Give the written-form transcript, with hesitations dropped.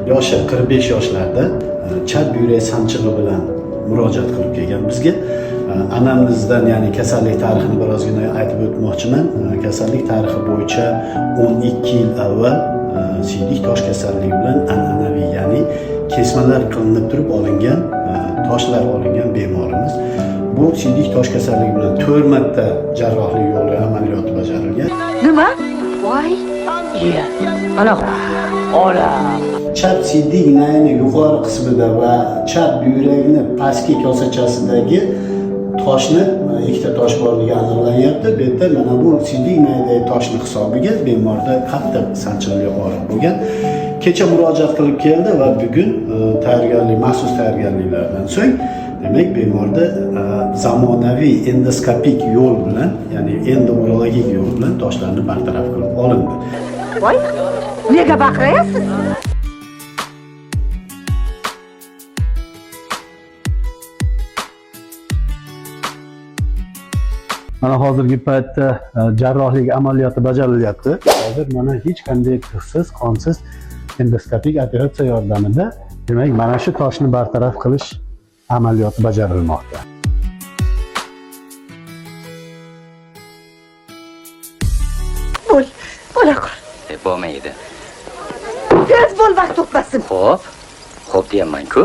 Yoshi 45 yoshlarda, chap buyrak sanchig'i bilan murojaat qilib kelgan bizga. Anamnezdan, ya'ni kasallik tarixini birozgina aytib o'tmoqchiman. Kasallik tarixi bo'yicha 12 yil avval siydik tosh kasalligi bilan an'anaviy, ya'ni kesmalar qilinib turib olingan toshlar olingan bemorimiz. Bu siydik tosh kasalligi bilan 4 marta jarrohlik yo'li amaliyoti bajarilgan. Nima? Voy. Iya. Ana. Ola. Chap siydik nayni yuqori qismida va chap buyrakni pastki kosachasidagi toshni, ikkita tosh borligi aniqlanyapti. Bu yerda mana bu siydik naydagi toshni hisobiga bemorda qattiq sanchilli og'riq bo'lgan. Kecha murojaat qilib keldi va bugun tayyorgarlik, maxsus tayyorgarliklardan so'ng, demak, bemorda zamonaviy endoskopik yo'l bilan, ya'ni endourologik yo'l bilan toshlarni bartaraf qilib olindi. Voy. Nega baqirayapsiz? Mana hozirgi paytda jarrohlik amaliyoti bajarilyapti. Hozir mana hech qanday tig'siz, qonsiz endoskopik operatsiya yordamida, demak, mana shu toshni bartaraf qilish amaliyoti bajarilmoqda. Bo'l. Bo'la qol. Bo'lmaydi. Tez bo'l, vaqt o'tmasin. Xo'p. Xo'p deyapman-ku.